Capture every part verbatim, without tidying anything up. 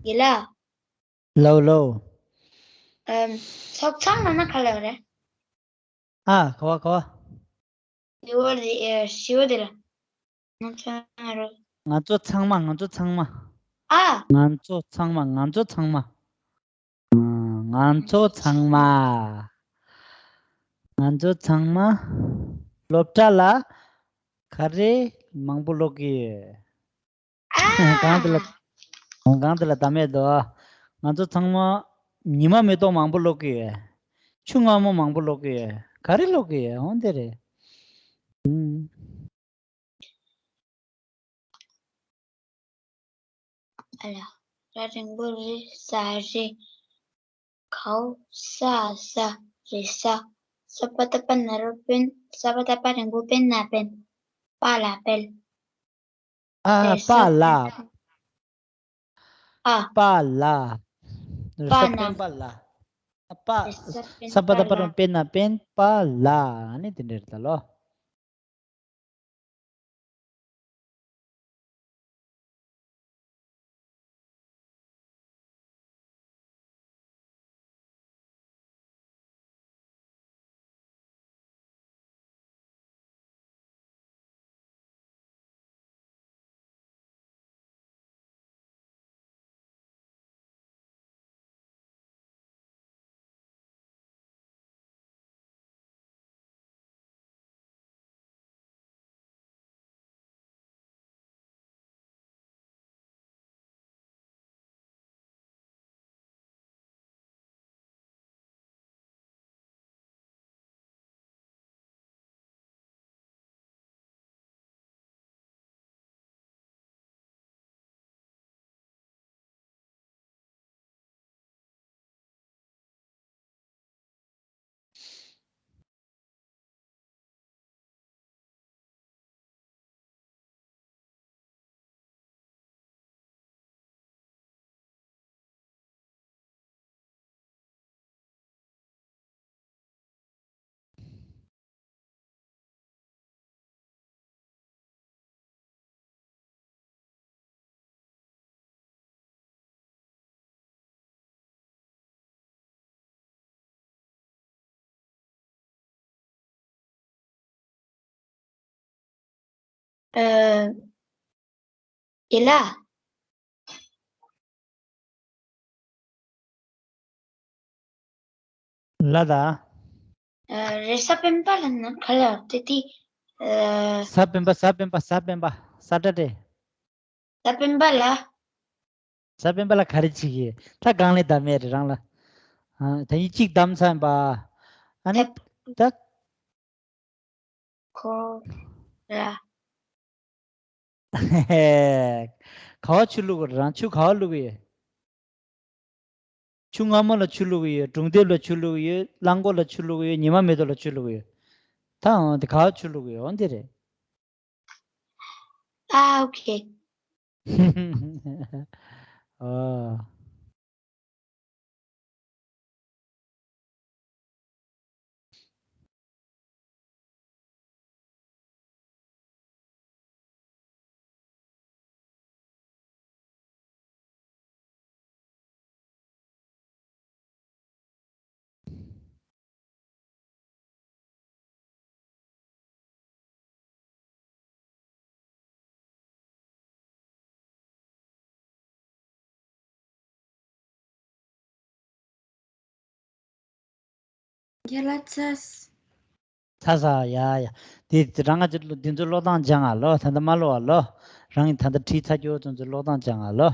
ཡིན་ལ། ལའོ་ལའོ། ཨམ། ཚོགས་ཚང་ལབ་ན་ག་ལབ་རེད། ཨ། ག་བ་ག་བ། ཞི་བ་རེད་ཨེ། ཞི་བ་དེ་ལ། ང་ཚོ་ང་རོ། ང་ཚོ་ཚང་མ། ང་ཚོ་ཚང་མ། ཨ། ང་ཚོ་ཚང་མ། ང་ཚོ་ཚང་མ། ང་ཚོ་ཚང་མ། ང་ཚོ་ཚང་མ། སློབ་གྲྭ་ལ་ག་རེ་མང་པོ་ཀློག་གི་ཡོད། ཨ། གང་དེ་ལ། གང་དེ་ལ་བདམས་མེད་དོ། ང་ཚོ་ཚང་མ་ཉི་མ་མེ་ཏོག་མང་པོ་ཀློག་གི་ཡོད། ཆུ་མངར་མོ་མང་པོ་ཀློག་གི་ཡོད། ག་རེ་ཀློག་གི་ཡོད། འོ་དེ་རེད། ཨུམ། ཨ་ལ། ར་འགྲེང་བུ་རི། ས་རི། གའོ་ས་ས། རི་ས། ས་པ་བཏགས་པ་ན་རོ་སྤུན། ས་པ་བཏགས་པ་འགྲེང་བུ་སྤེན་ན་སྤེན། པ་ལ་སྤེལ། ཨ། རེ་ས་པ་ལ། ཨ། པ་ལ། རེ་ས་པ་ན། སྤེན་པ་ལ། ཨ། པ། རེ་ས་སྤེན་ས་པ་བཏགས་པ་པ་ལ། རོ་སྤེན་ན་སྤེན། པ་ལ། ཨ་ནི་དེ་འདྲ་རེད་ད་ལོ། ཨ། ཡིན་ལ། ལ་ད། ཨ། རེ་ས་སྤེན་པ་ལ་ན་ག་ལ་དེ་དེ། ཨ། ས་སྤེན་པ། ས་སྤེན་པ། ས་སྤེན་པ། ས་ཏྲ་ཏྲེ། ས་སྤེན་པ་ལ། ས་སྤེན་པ་ལ་ག་རེ་བྱེད་ཀྱི། ད་གང་ལས་ད་མེད་རེད་རང་ལ། ཨ། ད་ཡིན་གཅིག་བདམས་ཚར་ཡིན་པ། ཨ་ནི། ད། ད། ཁོ་ར། ག་བ་ཆུ་བླུགས་རང་། ཆུ་ག་བ་བླུགས་ཡོད། ཆུ་མངར་མོ་ལ་ཆུ་བླུགས་ཡོད། སྒྲུང་དེབ་ལ་ཆུ་བླུགས་ཡོད། གླང་མགོ་ལ་ཆུ་བླུགས་ཡོད། ཉི་མ་མེ་ཏོག་ལ་ཆུ་བླུགས་ཡོད། ད་འོང་དེ་ག་བ་ཆུ་བླུགས་ཡོད། འོ་འདི་རེད། ཨ། ཨོ་ཁེ། ཨོ། རྒན་ལགས་ཚར། ཚར་ས། ཡ་ཡ། དེ་རང་ང་ཚོ་འདི་ཚོ་ཀློག་སྟངས་སྦྱང་ང་ལོ། ད་ལྟ་མ་ཀློག་པ་ལོ། རང་གིས་ད་ལྟ་བྲིས་ཚར་རྒྱུ་ཚོ་ཚོ་ཀློག་སྟངས་སྦྱང་ང་ལོ།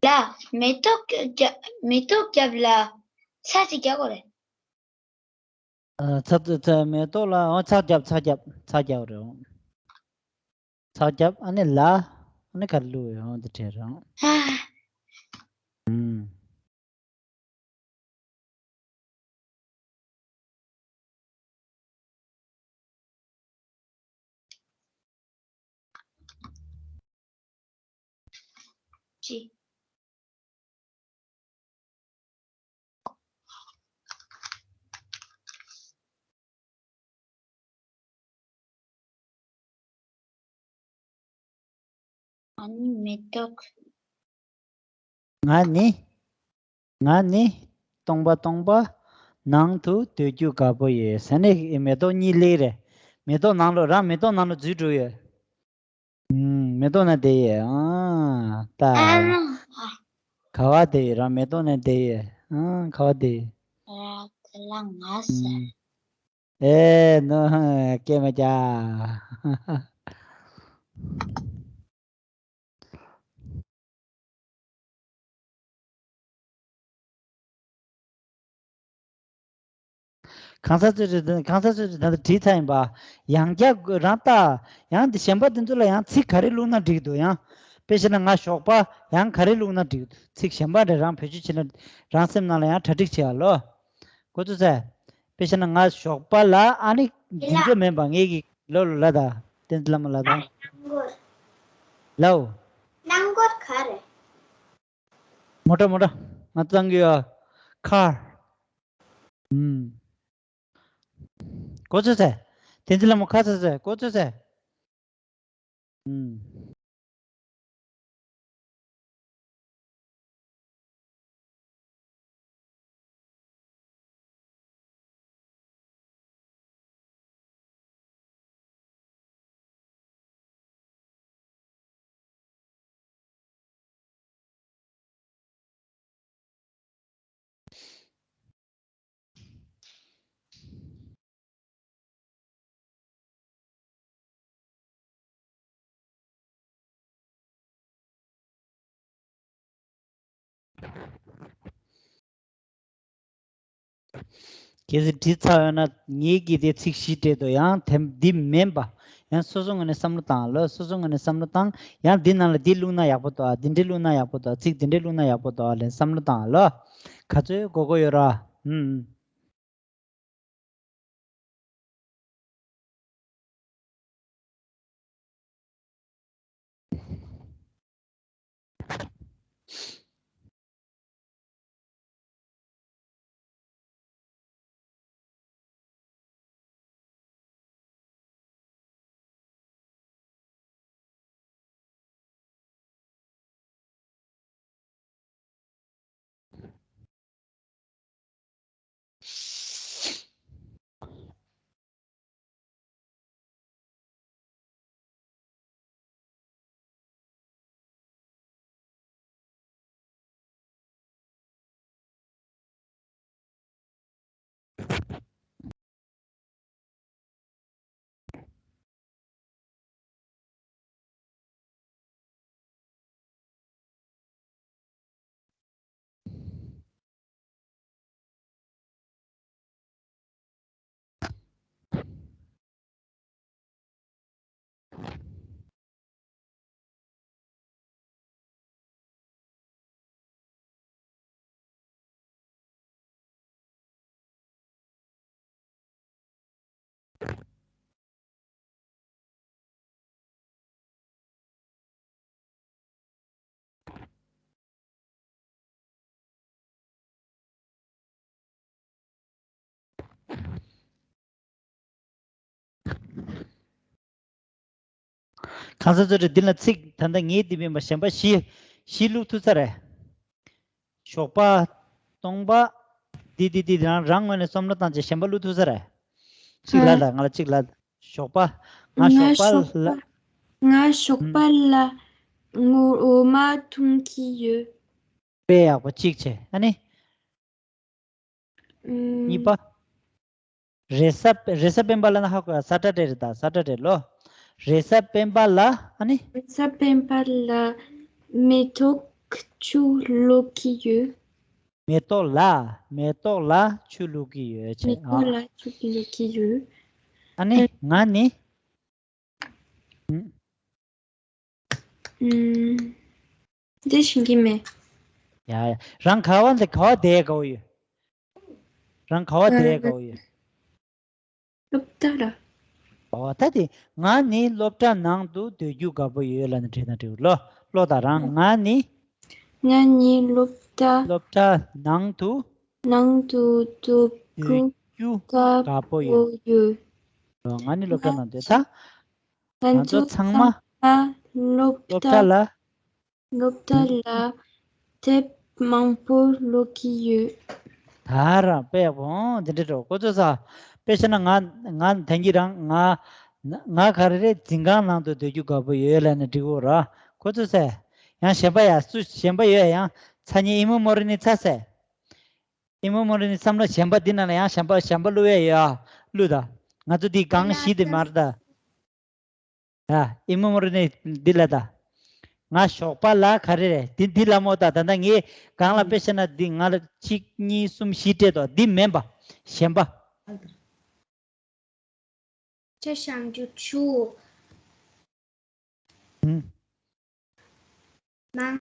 ལ། མེ་ཏོག་རྒྱབ། མེ་ཏོག་རྒྱབ་ལ་ཚྭ་ཅིག་རྒྱག་དགོས་རེད། ཨ། ཚྭ་ཚྭ། མེ་ཏོག་ལ། འོ། ཚྭ་རྒྱབ། ཚྭ་རྒྱབ། ཚྭ་རྒྱབ་རེད། འོ། ཚྭ་རྒྱབ། ཨ་ནི་ལ། ཨ་ནི་ག་རེ་བླུགས་ཡོད། འོ་འདི་བྲིས་རེད། ཨ། ཨུམ། ཅི། ང་ནི་མེ་ཏོག་ང་ནི། ང་ནི་སྟོང་པ་སྟོང་པ་ནང་དུ་སྡོད་རྒྱུ་དགའ་པོ་ཡོད། ཟེར་ནས་མེ་ཏོག་གཉིས་སླེབས་རེད། མེ་ཏོག་ནང་ལོགས། རང་མེ་ཏོག་ནང་ལོགས་འཛུལ་འགྲོ་ཡོད། ཨུམ། མེ་ཏོག་ནང་བསྡད་ཡོད། ཨ། ད། ཨ་མ། ག་པར་བསྡད་ཡོད། རང་མེ་ཏོག་ནང་བསྡད་ཡོད། ཨ། ག་པར་བསྡད་ཡོད། ཨ། དེ་ལ་ང་ཟེར། ཨུམ། ཨེ་ནོ། སྐད་མ་རྒྱག་གང་ཟག་ཚོས་རེད། གང་ཟག་ཚོས་རེད། ད་ལྟ་བྲིས་ཚར་ཡིན་པ། ཡང་བསྐྱར་རང་ལྟ། ཡང་འདི་གཞན་པ་དེ་ཚོ་ལ་ཡང་ཚིག་ག་རེ་བླུགས་ན་འགྲིག་འདུག་ཡང་། དཔེ་བྱས་ན་ང་ཞོགས་པ། ཡང་ག་རེ་བླུགས་ན་འགྲིག་འདུག་ཚིག་གཞན་པ་རེ་རང་བེད་སྤྱོད་བྱས་ན་རང་སེམས་ནང་ལ་ཡང་གྲ་སྒྲིག་བྱེད་ཡ་ལོ། གོ་ཚོད་ཚེ། དཔེ་བྱས་ན་ང་ཞོགས་པ་ལ། ཨ་ནི་འདི་ཚོ་མིན་པ། ངེད་ཀྱི་ལོ་ལོ་ལ་ད། བསྟན་འཛིན་བླ་མ་ལ་ད། ལའོ། སྣང་སྒོར་ག་རེ། མོ་ཊ། མོ་ཊ། ང་གཙང་གི་ཡོད། ཁ། ཨུམ། གོ་ཚོད་ཚེ། བསྟན་འཛིན་བླ་མ་ཁ་ཚ་ཚེ། གོ་ཚོད་ཚེ། ཨུམ། གལ་སྲིད་བྲིས་ཚར་ཡོད་ན། ངེད་ཀྱིས་དེ་ཚིག་བཞི་སྤྲད་འདུག་ཡང་དེ་འདི་མིན་པ། ཡང་སོ་སོ་ངོས་ནས་བསམ་བློ་བཏང་ལོ། སོ་སོ་ངོས་ནས་བསམ་བློ་བཏང་། ཡང་འདི་ནང་ལ་འདི་བླུགས་ན་ཡག་པོ་འདུག་ཨ། འདི་འདྲ་བླུགས་ན་ཡག་པོ་འདུག་ཨ། ཚིག་འདི་འདྲ་བླུགས་ན་ཡག་པོ་འདུག་ཨ་ལབ་བསམ་བློ་བཏང་ལོ། ག་ཚོད་གོ་གོ་ཡོད་ར། ཨུམ། གང་ཟག་ཚོ་རེད། འདི་ལ་ཚིག་ད་ལྟ་ངས་འདི་མིན་པ་གཞན་པ་བཞི། བཞི་བླུགས་ཐུབ་ས་རེད། ཞོགས་པ། སྟོང་པ། འདི་འདི་འདི་རང་རང་ངོས་ནས་བསམ་བློ་བཏང་བྱས་གཞན་པ་བླུག་ཐུབ་ས་རེད། གཅིག་ལ་ལ་ང་ལ་གཅིག་ལ། ཞོགས་པ། ང་ང་ཞོགས་པ་ཞོགས་ལ། པ། ང་ཞོགས་ཨུམ། པ་ལ་ངོ་འོ་མ་འཐུང་གི་ཡོད། དཔེ་ཡག་པོ་གཅིག་བྱས་ཨ་ནི། ཨུམ། གཉིས་པ། རེས་གཟའ་རེས་གཟའ་སྤེན་པ་ལ་ན་ཧ་གོ་ཡ་ས་ཏྲ་ཏྲེ་རེད་ད་ས་ཏྲ་ཏྲེ་ལོ། རེས་གཟའ་སྤེན་པ་ལ་ཨ་ནི། རེས་གཟའ་སྤེན་པ་ལ་མེ་ཏོག་ཆུ་བླུག་གི་ཡོད། མེ་ཏོག་ལ། མེ་ཏོག་ལ་ཆུ་བླུག་གི་ཡོད་ཅེས། མེ་ཏོག་ཨ། ལ་ཆུ་བླུག་གི་ཡོད། ཨ་ནི་ཨ། ང་ནི། ཨུམ། ཨུམ། འདི་ཤེས་ཀྱི་མེད། ཡ་ཡ། རང་ག་བ་འདི་ག་བ་བསྡད་དགའ་བོ་ཡོད། རང་ག་བ་བསྡད་དགའ་བོ་ཡོད། སློབ་གྲྭ་ལ། ཨོ་ད་དེ་ང་ནི་སློབ་གྲྭ་ནང་དུ་སྡོད་རྒྱུ་དགའ་པོ་ཡོད་ལབ་ནས་བྲིས་ན་འགྲིག་ལོ། ཀློག་དང་རང་ང་ནི། ང་ནི་སློབ་གྲྭ། སློབ་གྲྭ་ནང་དུ། ནང་དུ་སྡོད་རྒྱུ་སྡོད་རྒྱུ་དགའ་དགའ་པོ་ཡོད། པོ་ཡོད། ཨོ་ང་ནི་སློབ་གྲྭ་ནང་སྡོད་ད། ང་ང་ཚོ་ཚོ་ཚང་མ། ཚང་མ་སློབ་སློབ་གྲྭ་གྲྭ་ལ། སློབ་གྲྭ་ལ་དེབ་མང་པོ་ཀློག་གི་ཡོད། ད་རང་དཔེ་ཡག་པོ་འོང་འདི་འདྲ་འགྲོ་ཁོ་ཚོ་ས། དཔེ་བཤད་ན་ང་ང་ད་གིན་རང་ང་ང་ག་རེ་རེད་འཛིན་ཁང་ནང་དུ་སྡོད་རྒྱུ་དགའ་པོ་ཡོད་ལབ་ནས་འགྲིག་གོ་ར། ཁོ་ཚོ་ས། ཡང་གཞན་པ་ཡ་སུ་གཞན་པ་ཡོད་ཡང་ཚ་ཉེ་ཨི་མོ་མོ་རི་ནི་ཚ་ས། ཨི་མོ་མོ་རི་ནི་བསམ་བློ་གཞན་པ་འདི་ནང་ལ་ཡང་གཞན་པ་གཞན་པ་བླུ་བས་ཡོད་ཨ། བླུ་ད། ང་ཚོ་འདི་གང་ཞིག་དེ་མར་ད། ཡ། ཨི་མོ་མོ་རི་ནི་འདི་ལ་ད། ང་ཞོགས་པ་ལ་ག་རེ་རེད་འདི་འདི་ལ་མོ་ད་ད་ད་ངས་གང་ལ་དཔེ་བཤད་ན་འདི་ང་ལ་གཅིག་གཉིས་གསུམ་བཞི་སྤྲད་དོ་འདི་མིན་པ། གཞན་པ། ཆ་ཤང་རྒྱུ་ཆུ། ཨུམ། མ།